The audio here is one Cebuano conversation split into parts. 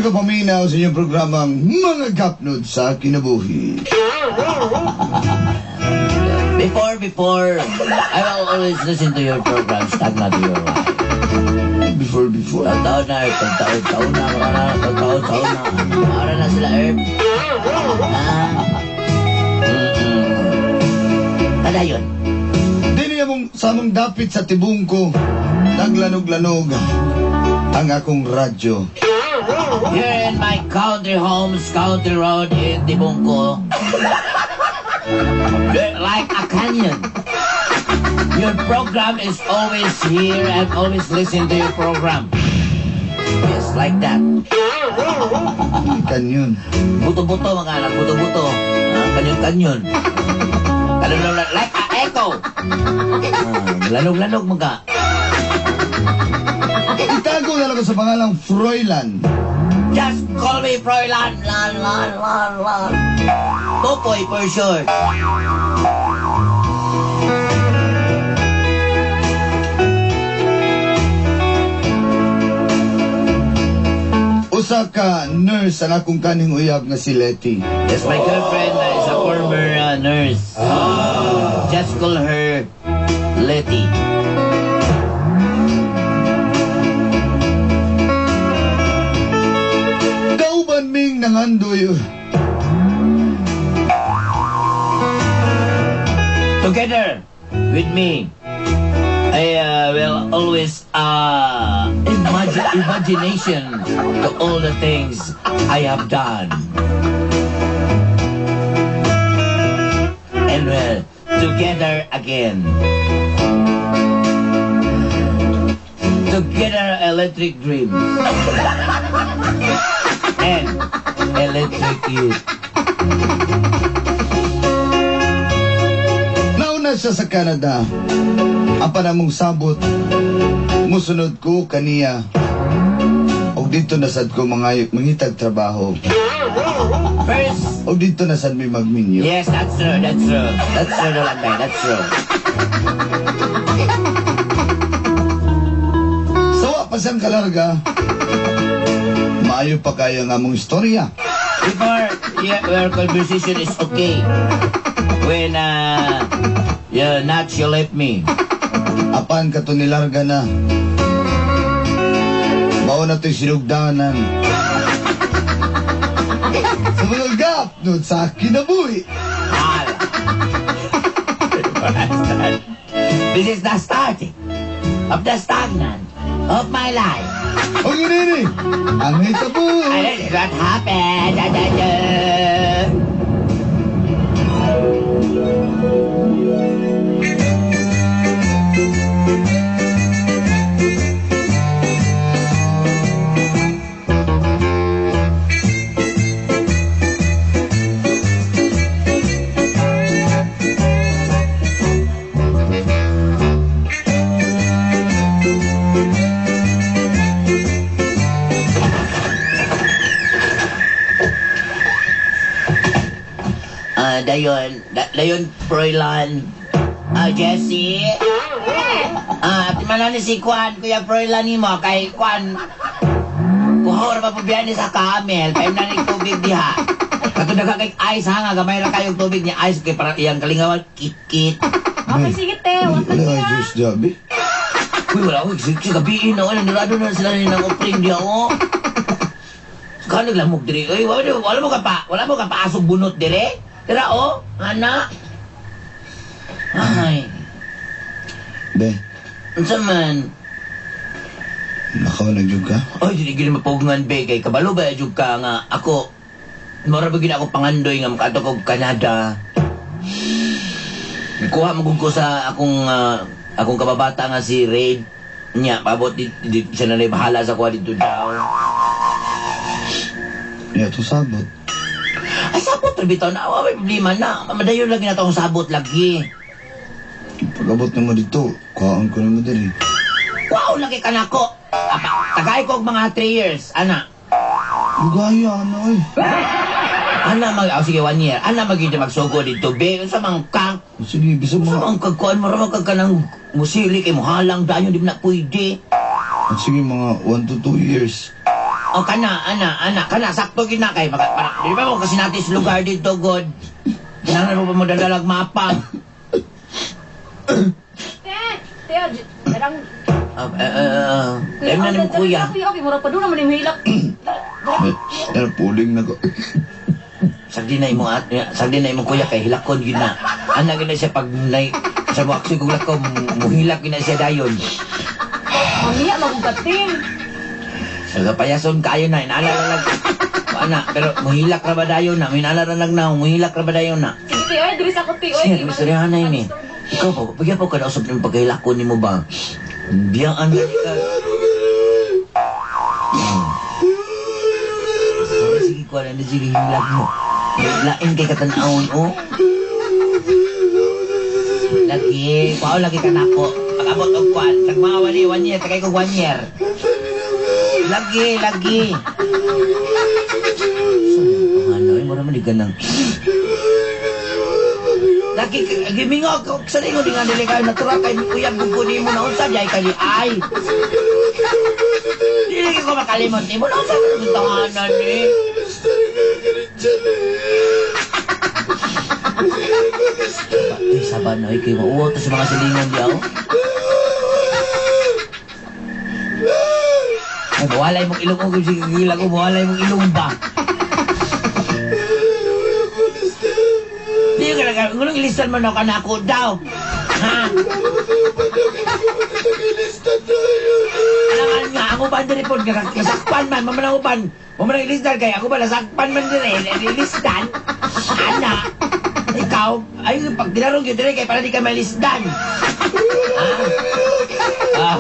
nagapaminaw sa inyong programang Mga Gapnod sa Kinabuhi. Before, I will always listen to your program, Stagnant to Your Life. Before, before. Taon-taon na, Erp. Taon-taon na, mga na, taon-taon na. Ara na sila, Erp. Ah. Kada yun. Dini among sa among dapit sa Tibungko, naglanog-lanog ang akong radyo. Here in my country homes, country road in Tibungko. Like a canyon. Your program is always here and always listen to your program. Yes, like that. Kanyon. Buto-buto mga anak, buto-buto. Ah, kanyon-kanyon. Kanyon, like a echo. Ah, lanog-lanog mga. Itago na lang ko sa pangalang Froilan. Just call me Froilan. Lan, lan, lan, lan. Popoy for short. Usa ka nurse ang akong kaning uyab nga si Letty. Yes, my girlfriend is a former nurse. Just call her Letty. Kauban ming nangandoy. Together with me, I will always imagination to all the things I have done. And well, together again. Together electric dreams. And electric youth. Nauna siya sa Canada. Apan among sabot, musunod ko kaniya. Og dito na sad ko mga mangitag trabaho. First, Og dito na sad mi magminyo. Yes, that's true, that's true. That's true, Rolando, that's true. Sawa pa siyang kalarga. Maayo pa kaya nga among istorya. Before, yeah, our conversation is okay. When, yeah, not you left me. Apan kato nilarga na. Mao na to'y sinugdanan. Sa mga gap nun sa kinabuhi. Hala. This is the starting of the stagnant of my life. O ginini, ang hitabo. And this is what happened. Da, da, da. Ah, dayon, dayon, Froilan. Ah, Jessie. Ah, man ni si Kwan, Kuya Froilan nimo kay Kwan. Kuha ra pa ni sa camel, kay na ni tubig diha. Kato daga kay ice ha nga gamay ra kayong tubig niya ice kay para iyang kalingawan kit-kit. Okay, sige te. Wag Wala na kay siya. Diyos Jabi. Uy, wala ko sige gabi na wala nirado na sila ni nang offering diha oh. Kano naglamog diri? Uy, wala mo ka pa, wala mo ka paasog bunot dire. Dira oh, ana. Ay, Be, unsa man? nakaw na jud ka? Ay, dili gid mapugngan be kay kabalo ba jud ka nga ako mura ba gid ako pangandoy nga makaadto kog Canada. Kuha mo ko sa akong akong kababata nga si Raid nya paabot di siya na bahala sa kuha dito daw. Ya, to sabot. Ay sabot ra bitaw na wa may problema na. Madayon lagi na tong sabot lagi. Pag-abot na mo dito, kuhaan ko na mo diri. Wow lagi ka nako. Apa, tagay ko og mga 3 years, ana. Lugaya, ano eh. Ana mag oh, sige 1 year. Ana magyud magsugo dito be. Unsa man ka? Sige, bisa Unsa mga... man kag kuan mo ra man kag kanang musili kay mohalang dayon di na pwede. Sige, mga 1 to 2 years. O kana, ana, ana, kana, sakto gid na kay maka, para, di ba mo kasi natin sa lugar dito, god. Kinahanglan mo pa mo dadalag mapa. Te, te, darang Ah, eh, eh, eh, time na ni mo, kuya. Kuya, okay, mura pa doon naman yung hilak. Pero puling na ko. Sagdi na imong at, sagdi na imong kuya kay hilakon gyud na. Ana gyud na siya pag nay sa mo aksi kog lakaw, muhilak gyud na siya dayon. Mamiya, magugating. Nagapayason kaayo na, inala ra lang. Ana, pero muhilak ra ba dayon na? Minala ra lang na, muhilak ra ba dayon na? Sige, te, oy, diri sa ako, te, oy. Sige, istoryahan na ini. Ikaw pa, pagya pa ka na usap ng pagkahilakon nimo ba? Biyaan ka ka. Sige ko, ano, sige, hilak mo. Lain kay katanawon, oh. Lagi, kuha lagi ka nako. Pag-abot og kwan, tag mga wali, 1 year, tagay ko 1 year. Lagi, lagi. So, ano, eh, mura man di ka nang. Lagi, gimingo, sa lingo, di nga dili kayo natural kay uyab ko nimo na unsa jay kali ay. Dili ko makalimot nimo na unsa man ang tahanan ni. Ay, saban na, ay, kay mauwaw to sa mga silingan di ako. Ay, mawalay mong ilong ko, sige, gila ko, mawalay mong ilong ba? Di ka lang, ngulong ilisan mo na ka na ako daw. Ha? Alangan nga, ako ba diri po, nasakpan man, mamanang uban. Mamanang ilisdan kay ako ba, nasakpan man diri, ilisdan. Ana, ikaw, ay, pag dinarong yun diri, kay para di ka malisdan. Ha? Ah.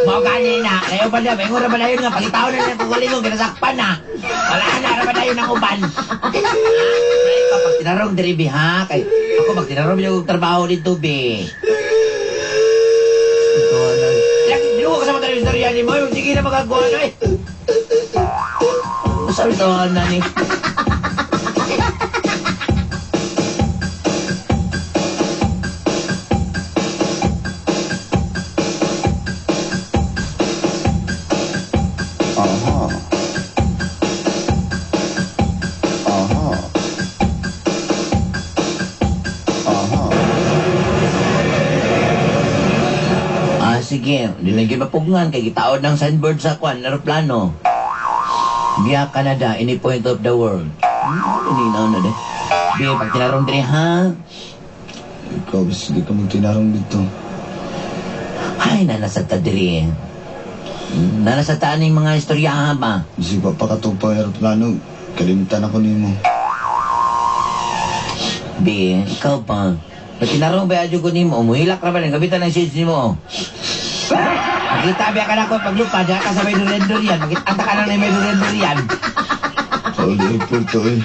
Mao gani na, kayo ba na, may ngura ba na yun nga, pagitaw na lang kung galingon, kinasakpan na. Wala na, ra ba na yun ang uban? Ha? Ikaw, pag tinarong diri, bi, ha? Kay, ako, pag tinarong yung trabaho dito, bi. Lagi, di ko kasama tayo istorya ni mo, sige na magagawa na eh. Sabi tawanan na ni. Aha. Aha. Aha. Ah, sige. Di lang gyud mapugngan kay gitaod ng signboard sa kwan, aeroplano. Via Canada, any point of the world. Ini na na de. Bi, pag tinarong diri ha. Ikaw, sige ka magtinarong dito. Ay, nanasa ta diri. Nanasa ta aning mga istoryahan ba? Bisig pa pakatupang aeroplano, kalimtan ako nimo. Bi, ikaw pa. Pag tinarong ba adyo ko nimo, muhilak ra ba ning gabitan ng shades nimo. Makita biya ka na ko paglupad, ha, ka sa may durian-durian. Makita ka na may durian-durian. Sa uli airport to eh.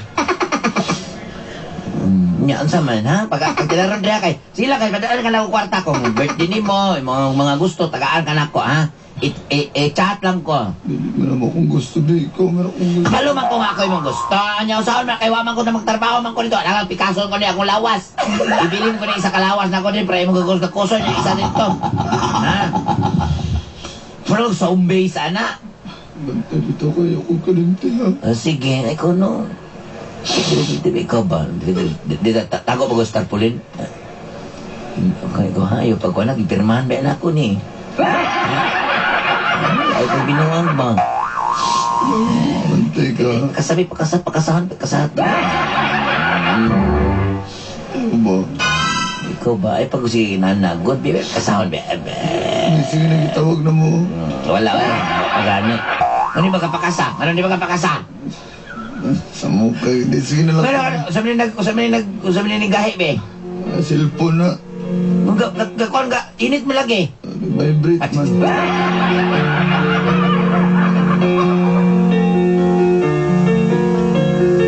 Nya unsa man ha? Pag tinarong diha kay sila kay padaan ka na ko kwarta kung birthday nimo, mga gusto tagaan ka nako ha. It, e, e, chat lang ko. Dili mo naman akong gusto, di. Ikaw meron akong gusto. Halo man ko nga ako imong gusto. Nya usaon man kay wa man ko na magtrabaho man ko dito. Alang Picasso ko ni akong lawas. Ibilin ko ni isa ka lawas na ko din para imong gagawin ka kuso niya isa dito. Ha? Pero sa umbay sana. Bantay dito kayo kung kalimti ha. Ah, sige, ikaw no. Di, di, ikaw ba? Di, di, di, di, tago ba ko sa tarpaulin? Okay, ikaw ha, yung pagkuha na, gipirmahan ba na ako ni? Ha? Ay, kung binuang ba? Bantay ka. Kasabi, pakasa, pakasahan, pakasahan. Ano ba? Ikaw ba? Ay, pag sige, nanagod, bi, kasahon, bi, bi. Hindi, sige nagitawag na mo. Wala, wala. Pagani. Ano di ba kapakasa? Ano di ba kapakasa? Sa mukha, hindi, sige na lang. Ano, ano, usap ni nag, usap ni nag, usap ni gahi, be. Ah, cellphone na. Ga, ga, ga, kuwan ga, init mo lagi. Vibrate man.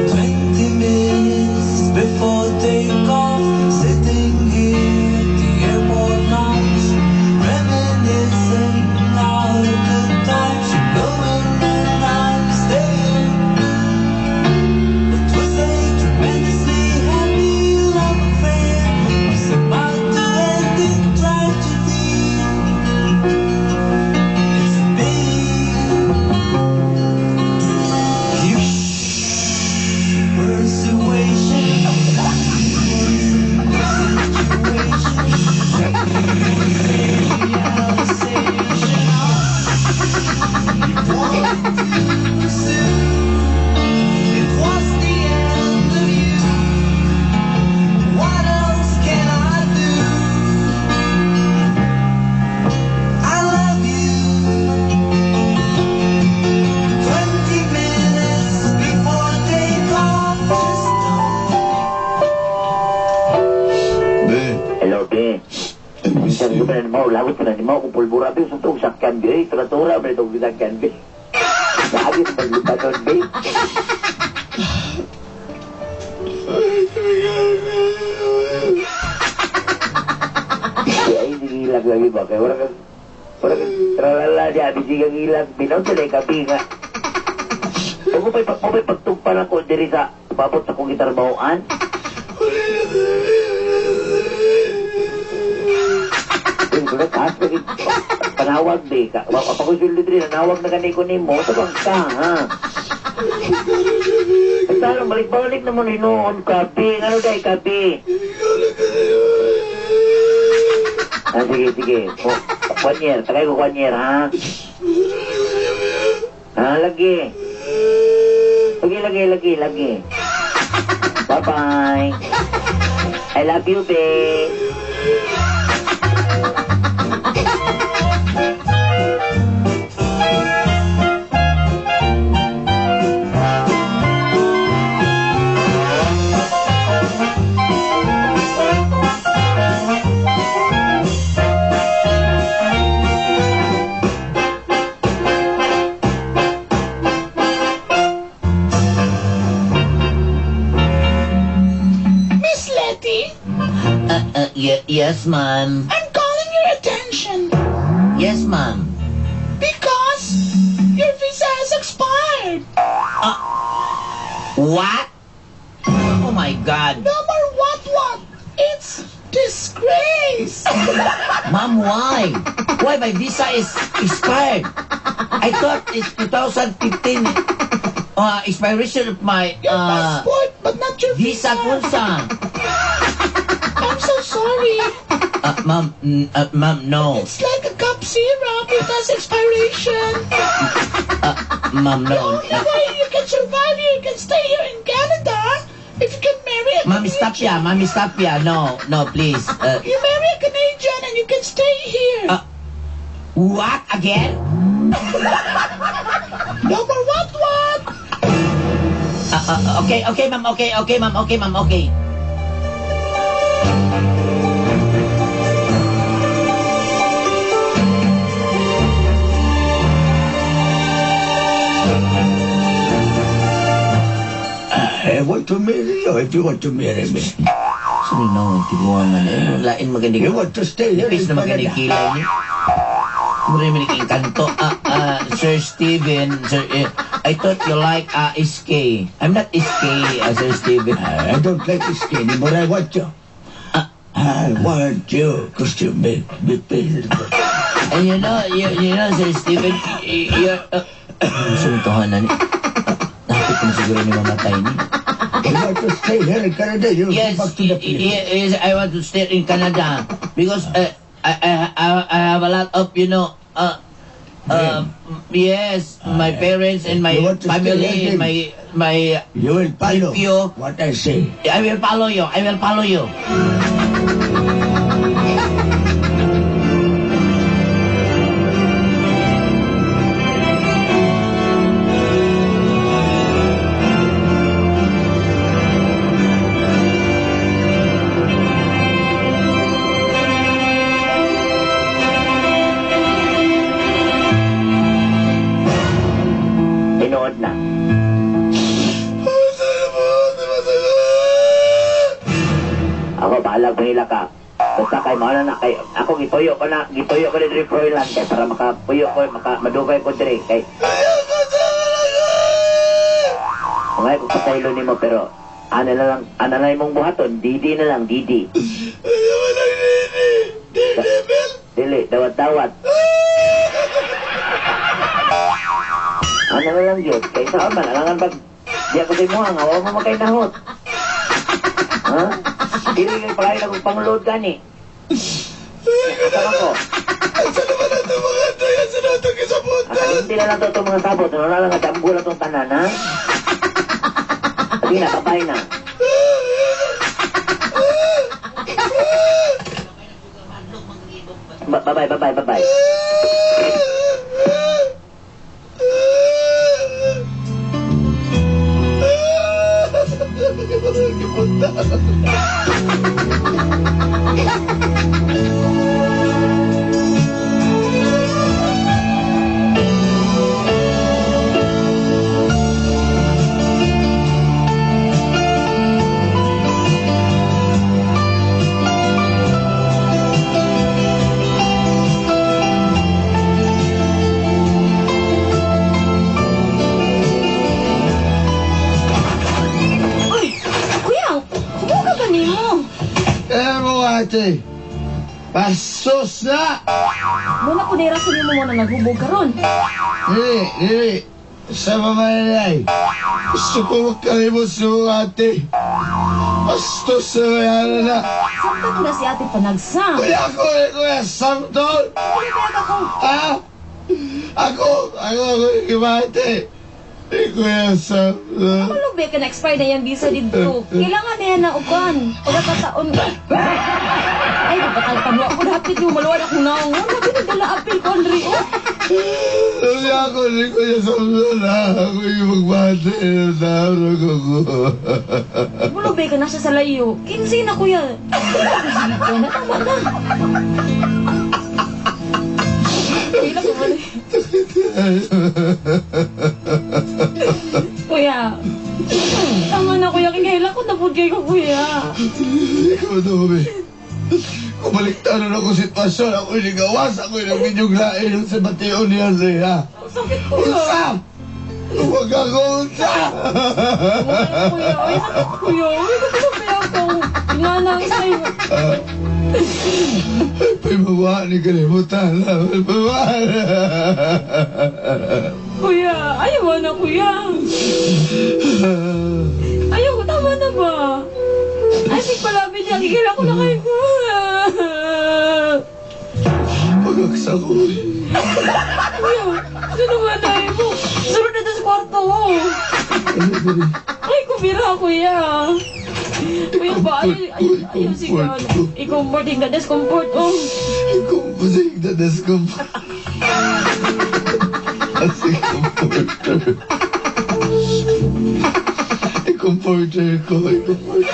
20 minutes before takeoff, sitting here at the airport lounge, reminiscing all the good times. You're going and I'm staying. It was a tremendously happy love affair. Was about to end in tragedy. It's a big Sabi ko pa na mo, lawit pa na ni mo, kung pulbura ba, sa itong sakyan ba, tura-tura ba itong sakyan ba. Lagi sa paglipanon ba. Ay, sige ilag lagi ba? Kaya wala kang tralala niya, abis kang ilag, binaw sila yung kabi nga. Kung mo pa'y pagtugpan ako diri sa pabot sa kong gitarbahoan. Panawag di ka. Papakusulod diri, nanawag na gani ko nimo. Tabang ka, ha? Basta balik-balik naman hinuon, kabi. Ano day, kabi? Ah, sige, sige. Oh, 1 year. Tagay ko 1 year, ha? Ah, lagi. Lagi, lagi, lagi, lagi. Bye-bye. I love you, babe. Miss Letty, Yes, ma'am. I'm calling your attention Yes, ma'am. because your visa has expired. What? Oh my God. No more what what. It's disgrace. Ma'am, why? Why my visa is expired? I thought it's 2015 expiration of my Your passport, but not your visa visa. kunsa. I'm so sorry. Ma'am, ma'am, no. It's like a cup syrup. It has expiration. Ma'am, The no. only way you can survive here, you can stay here in Canada if you can marry a Ma'am, stop ya. Ma'am, stop ya. No, no, please. You marry a Canadian and you can stay here. What again? No more what what. Okay, okay, ma'am, okay, okay, ma'am, okay, ma'am, okay. I want to marry you if you want to marry me. Sorry no, tiguangan eh. Lain magaling. You want to stay here Nipis in na magaling Canada. kilay niyo. Mura man engkanto. Sir Steven, Sir, I thought you like SK. I'm not SK, Sir Steven. I don't like SK anymore. I want you. I want you because you make me feel good. And you know, you know, Sir Steven, you're... Suntuhan na ni. Napit ko na siguro ni mamatay ni. You want to stay here in Canada? You Yes, go back to the Philippines. yes, I want to stay in Canada because I have a lot of, you know, yes, my parents and my You want to stay family here, and my You will follow nephew. what I say. I will follow you. I will follow you. Tinood na. Ako bahalag Manila ka. Basta kay mao na kay ako gituyo ko na, gituyo ko diri Froilan kay para makapuyo ko, maka madugay ko diri kay. Mga ko pataylo nimo pero ana na lang, ana na imong buhaton, didi na lang, didi. Dili, dawat-dawat. Ana na lang yun. Kay saan man, alangan pag di ako sa imuha nga, wa mo makainahot. Ha? Dili kay palayo na kong pangload gani. Asa man ko? Asa naman na ito mga toy? Asa na ito kisabutan? Hindi na lang to itong mga sabot. Ano na lang nga damgo na itong tanan, ha? Sige na, babay na. Bye-bye, bye-bye, bye-bye. Kipunta. magbate. Pasos na! Muna po ni rason nimo mo na naghubog karon. Dili, dili. Sa mamanay. Gusto ko magkalimot sa mga ate. Bastos na mayara na. Samta ko na si Ate Panagsam. Kuya ako eh, Kuya Samson! Ano kaya ka kung Ha? Ako, ako, ako yung gibate. Eh, Kuya Samson. Ano ba ka na-expire na yung visa dito? Kailangan na yan na ukan. Pagkakataon. Ay, pagkakataon ako. Dapat yung maluwan akong naong. Ano ba nagdala apil ko, Andre? Oh. Sabi ako ni Kuya Samson ha. Ako yung magbate. Nasarap ako. Bulo ba ka nasa sa layo? 15 na kuya. Sige ko na, tama na. Kailan ko ba? Kuya. Tama na kuya. Kailan ko napod kayo kuya. Ikaw na, mami. Kung baliktaran ako sitwasyon, ako yung gawas, ako yung nagbinyong lain sa bation ni Andre, ha? Ang sakit kuya. Unsa! Huwag ako, unsa! Wala, kuya. Ay, sakit kuya. Ay, gusto ko kaya ako. Inanang sa'yo. Paimawa ni kalimutan na. Paimawa. Kuya, ayaw mo na kuya. Ayaw ko, tama na ba? Ay, sige pala, niya. Kikila ko na kayo kuya. Pagkaksa ko. Kuya, ano naman tayo mo? Sunod na to sa kwarto ko. Ay, kumira, kuya. Kuya ba, ayaw, ayaw, ayaw, sige. I-comfort, hingga discomfort, oh. Ikaw na discomfort. Kasi comforter. I-comforter ko. I-comforter.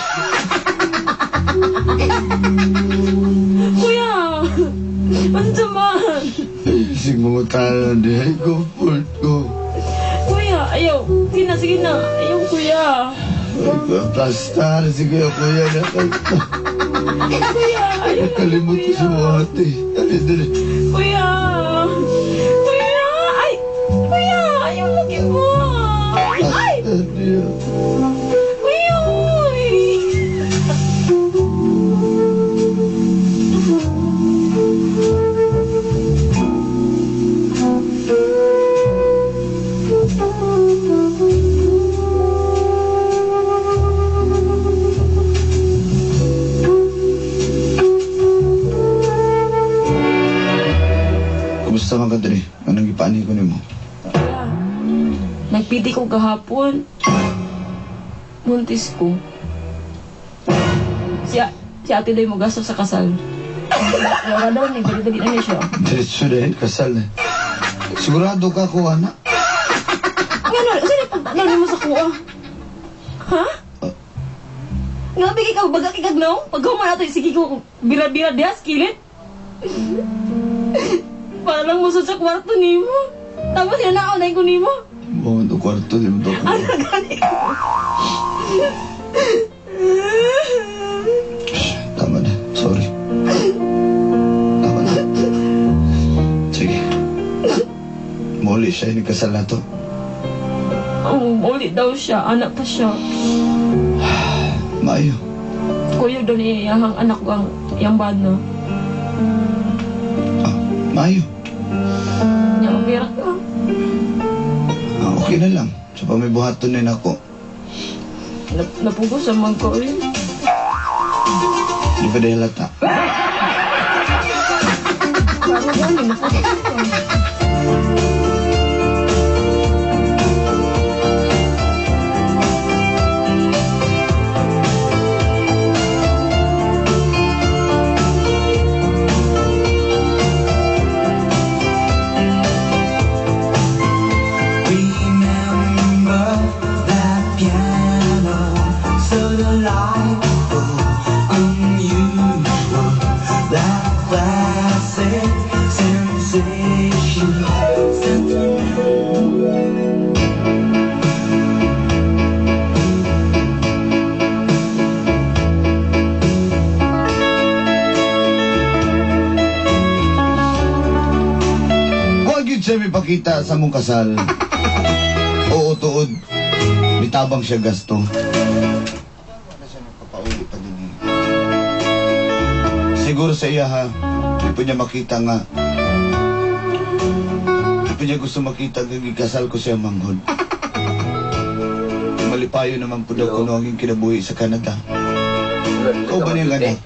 Kuya, ano man? Sig mga tanan di. I-comfort ko. Kuya, ayaw. Sige na, sige na. Ayaw, kuya. Plastar. Sige, kuya. Kuya, ayaw na, Nakalimot ko kuya. sa mga ate. Dali, dali. Kuya! Kuya! Ay! Kuya! Ayaw lagi mo! Ay! Kuya! Uy! Kumusta man ka dali? Anong gipaani ko nimo? Kuya, nagpiti ko kahapon. Buntis ko. Si ate day mo gasto sa kasal. Wala daw, nagdali-dali na niya siya. Diretso dahil kasal na. Sigurado ka ko, anak. Nga no, sino pagtanaw nimo sa kuha? Ha? Nga bigay ka baga kay kagnaw? Pag human ato sige ko bira-bira diha sa kilid. Parang musod sa kwarto nimo. Tapos hinanaon na ko nimo. Mo to kwarto di mo to. Ano gani? Tama na. Sorry. Tama na. Sige. Muli siya, ini kasal na to. Oh, uli daw siya. Anak pa siya. Maayo. Kuya daw niya iyahang anak ko ang iyang bana. Ah, maayo. Nya mapira ka. Ah, okay na lang. Sa pamibuhaton din ako. Napugos sa mga ko eh. Di pa dahil lata. Parang gani, napugos ka. Remember that piano, so delightful, unusual, that classic sensation. Sentimental. Huwag yun siya may pakita sa mong kasal. Oo, tuod. Mitabang siya gasto. Wala siya nagpapauli pa din eh. Siguro sa iya ha, di po niya makita nga. Di po niya gusto makita nga gikasal ko siya manghod. Malipayo naman po daw kuno ang iyang kinabuhi sa Canada. Ikaw ba niyang anak?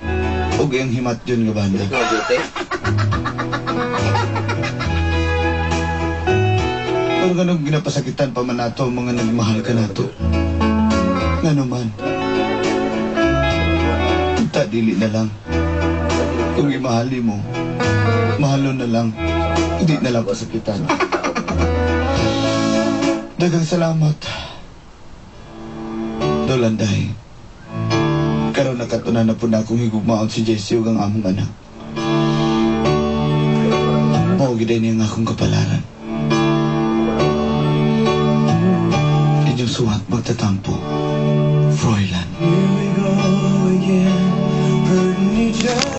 O iyang himat yun nga banda? Pero ganun ginapasakitan pa man nato ang mga nagmahal ka nato. Nga naman. Ta dili na lang. Kung imahali mo, mahalo na lang. Hindi na lang pasakitan. Daghang salamat. Dolanday. Karon nakatunan na po na akong higugmaon si Jessie ug ang among anak. Mao gid niya ang akong kapalaran. Inyong suwat magtatampo. Froilan.